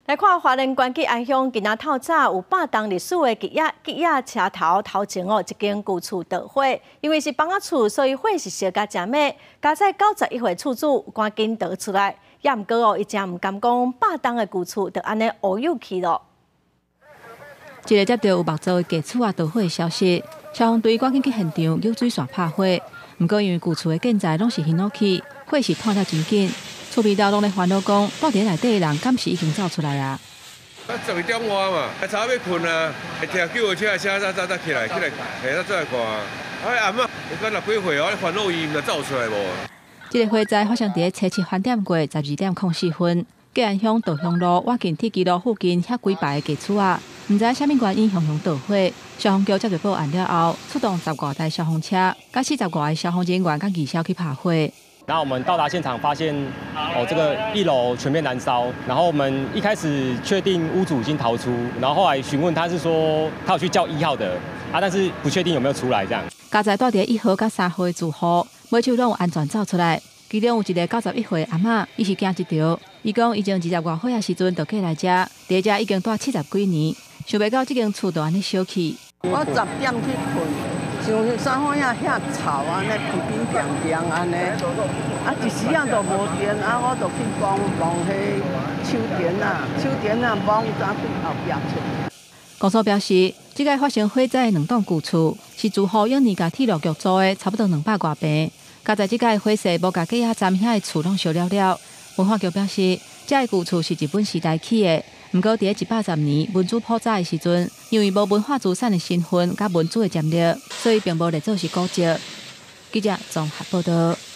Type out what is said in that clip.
來看花蓮縣吉安鄉，今仔透早有100冬歷史的吉亞車頭頭前哦，一間舊厝著火，因為是枋仔厝，所以火勢燒甲誠猛。佳哉91歲厝主趕緊逃出來，也毋過哦，伊誠毋甘講100冬的舊厝就按呢烏有去囉。一个接著有木造的舊厝仔著火的消息，消防隊趕緊去現場用水線拍火。毋過因為舊厝的建材攏是ヒノキ，火勢湠得真緊。厝邊頭攏咧煩惱講，蹛佇內底的人敢是已經走出來啊？啊，12點外嘛，差欲睏啊，會聽救護車的聲，才才起來，起來，下才出來看。啊，阿嬤，伊講六幾歲哦，煩惱伊毋知走出來無？這个火災發生佇咧初七翻點過12點04分，吉安鄉稻香路倚近鐵支路附近遐幾排的舊厝仔，毋知啥物原因雄雄著火。消防局接著報案了後，出動十外台消防車，佮45個消防人員佮義消去拍火。那我們到達現場，發現哦，這個一樓全面燃燒。然後我們一開始確定屋主已經逃出，然後後來詢問他是說他有去叫1號的啊，但是不確定有沒有出來這樣。佳哉蹛佇1號佮3號的住戶，每手攏有安全走出來。其中有一個91歲阿嬤，伊是驚一著，伊講伊從20外歲的時陣就過來遮，佇遮已經蹛70幾年，想袂到這間厝就按呢燒去。我10點去睏。像啥貨呀遐吵按呢，乒乒乓乓按呢，啊一時仔都無電，啊我就去幫忙彼手電仔，手電仔摸才對後壁出。公所表示，這個發生火災的兩棟舊厝是住戶永年共鐵路局租的，差不多200外坪。佳哉這個火勢無共加壓站遐的厝攏燒了了。文化局表示，這个舊厝是日本時代起的。毋過，佇咧110年文資普查的時陣，因為無文化資產的身份佮文資的潛力，所以並無列做是古蹟。記者綜合報導。